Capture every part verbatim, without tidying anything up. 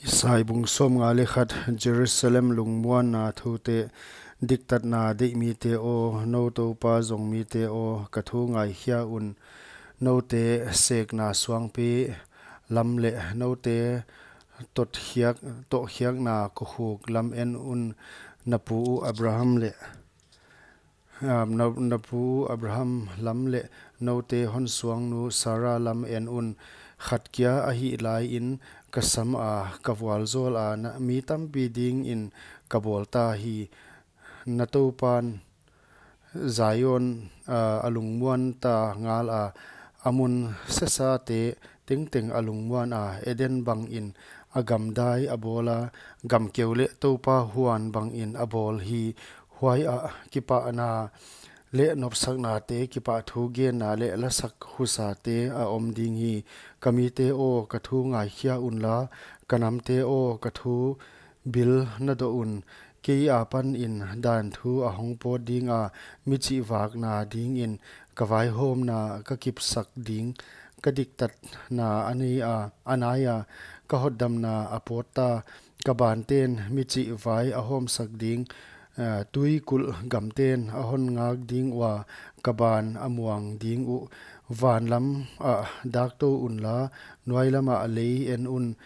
Isai bung sawmnga leh khat. Jerusalem lungmuanna thute. Diktatna deihmite aw, nou Toupa zong mite aw, ka thu ngaikhia un. Noute sekna suangpi lam leh noute tohkhiak, tohkhiakna kokhuk lam en un, na pu uh Abraham leh, ah, na, na pu Abraham lam leh noute hon suangnu Sarah lam en un. Khat kia ahih laiin ka sam a, ka vualzawl a, na, mi tampi dingin ka bawl ta hi. Na Toupan Zion, ah, a lungmuan ta ngal a, a mun sesate tengteng a lungmuan a, Eden bangin a gamdai a bawl a, gamkeu leh Toupa huan bangin a bawl hi. Huaiah kipahna leh nopsaknate, kipahthu genna leh lasak husate a om ding hi. Ka mite aw, ka thu ngaikhia unla, ka namte aw, ka thu bil na doh un. Kei apanin dan thu a hong pawt ding a, mi chihvakna dingin ka vaihawmna ka kipsak ding. Ka diktatna a nei a, a nai a, ka hotdamna a pawt ta. Ka banten mi chihvai a hawmsak ding. Ah, tuikulh gamten a hon ngak ding ua, ka ban a muang ding uh. Vanlam ah dak tou unla, nuailam ah lei en un.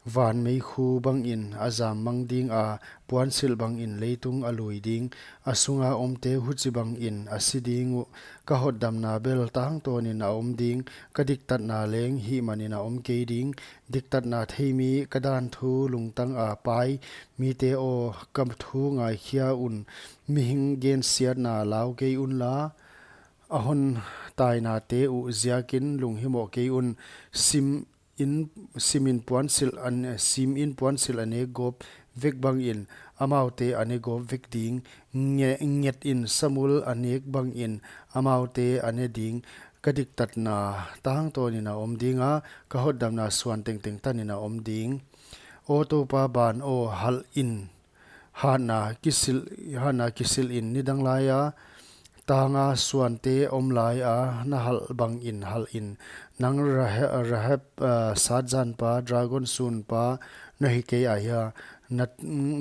Van meikhu bangin a zam mang ding a, puansilh bangin leitung a lui ding. A sunga omte huchibangin a si ding uh. Ka hotdamna bel tangtawnin a om ding. Ka diktatna leng hihmanin a om kei ding. Diktatna theimi, ka dan thu lungtang a pai mite aw, ka thu ngaikhia un. Mihing gensiatna lau kei unla, a hon tainate uh ziakin lunghimoh kei un. Sim in, simin puansilh an, simin puansilh a nek gawp vek bangin amaute a ne gawp vek ding. Nge, ngetin samul a nek bangin amaute a ne ding. Ka diktatna tangtawnin a om ding a, ka hotdamna suan tengteng tanin a om ding. Aw Toupa ban aw, halh in. Hatna kisil, hatna kisilhin nidang laia tanga suante om laia na halh bangin halhin. Nang Rahe-, Rahab, ah, satzanpa, dragon sunpa na hi kei a hia. Na,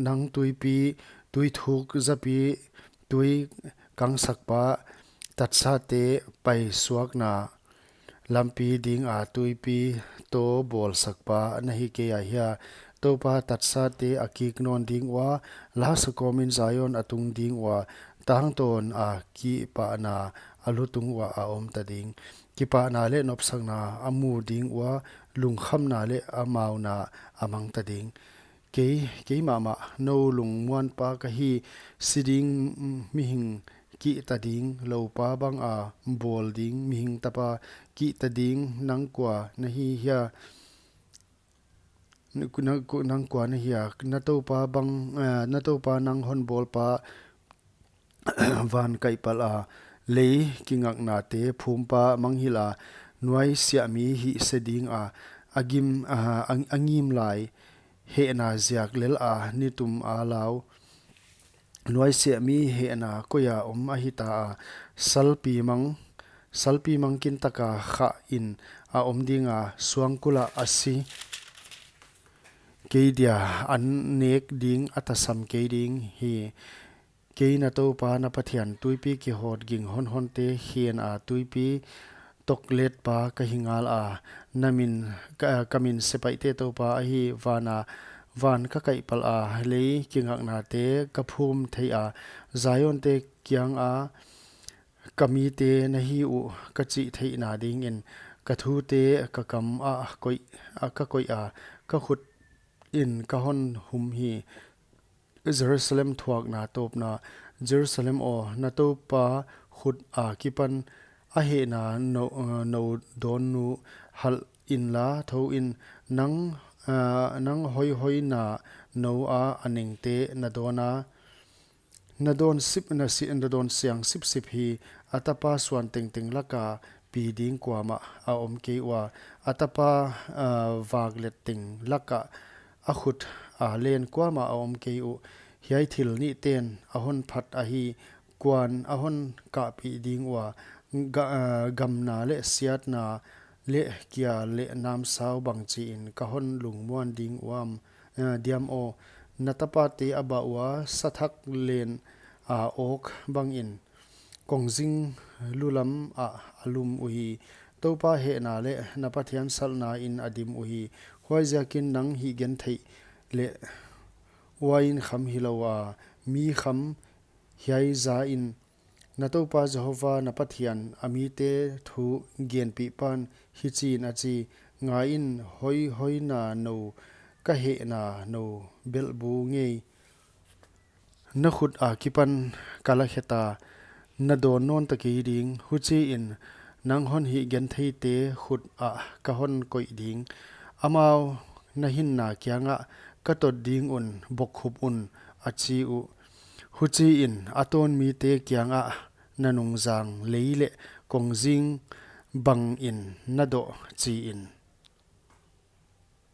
nang tuipi, tuithuk zapi, tui kangsakpa, tatsate paisuakna lampi dinga tuipi toh bawlsakpa na hi kei a hia. Toupa tatsate a kik nawn ding ua, la sakawmin Zion a tung ding ua, tangtawn a kipahna a lutung uah a om ta ding. Kipahna leh nopsakna a mu ding ua, lungkhamna leh a mauna a mang ta ding. Kei, kei mahmah nou lungmuanpa ka hi, si ding mihing kihta ding, loupa banga bawl ding mihing tapa kihta ding. Nang kua na hi hia? Nang, nang kua na hia? Na Toupa bang, eh, na Toupa nang hon bawlpa van kaihpalh a, lei kingaknate phumpa manghilh a, nuaisiahmi hihse ding a, a gim, a, a, a ngim lai hehna ziak lel a, nitum a lau. Nuaisiahmi hehna koia om a hita a, salpi mang, salpi mang kintaka khahin a om ding a, suangkulh ah a si kei dia, an nek ding a tasam kei ding hi. Kei na Toupa na Pathian, tuipi kihawt ging honhonte khen a, tuipi tokletpa ka hi ngal a, na min, ka, ka min sepaihte Toupa ahi. Vana, van ka kaihpalh a, lei kingaknate ka phum thei a, Zionte kianga ka mite na hi uh ka chih theihna dingin, ka thute ka kam ah koih, ah, ka koih a, ka khut in ka hon hum hi. Jerusalem thuakna tawpna. Jerusalem aw, na Toupa khut akipan a hehna nou, eh, nou dawnnu halh inla, thou in. Nang, eh, nang hoihoina nou a a nengte na dawn a, na dawn sip, na si, na dawn siang sipsip hi. A tapa suan tengteng laka pi ding kuamah a om kei ua, a tapa, eh, vaklet teng laka a khut a len kuamah a om kei uh. Hiai thil nihten a hon phat ahi, kuan a hon kahpih ding ua, ga-, ah, gamna leh siatna leh kia leh namsau bangchiin ka hon lungmuan ding uam. diam aw. Na tapate a bah ua, sathak len a awk bangin kongzing lulam ah a lum uhi. Toupa hehna leh na Pathian salhna in a dim uhi. Huaiziakin nang hihgentheih leh uain kham hilou a, mi kham hiai za in. Na Toupa Jehovah na Pathian, a mite thu genpihpan hichiin a chi: Ngai in, hoihhoihna nou ka hehna nou belhbu ngei na khut akipan ka la kheta, na dawn nawnta kei ding. Huchiin nang hon hihgentheite khut ah ka hon koih ding. Amau na hinna kiangah ka tot ding un, bokkhup un, a chi uh. Huchiin a tawn mite kiangah, na nungzang lei leh kongzing bangin na doh, chiin.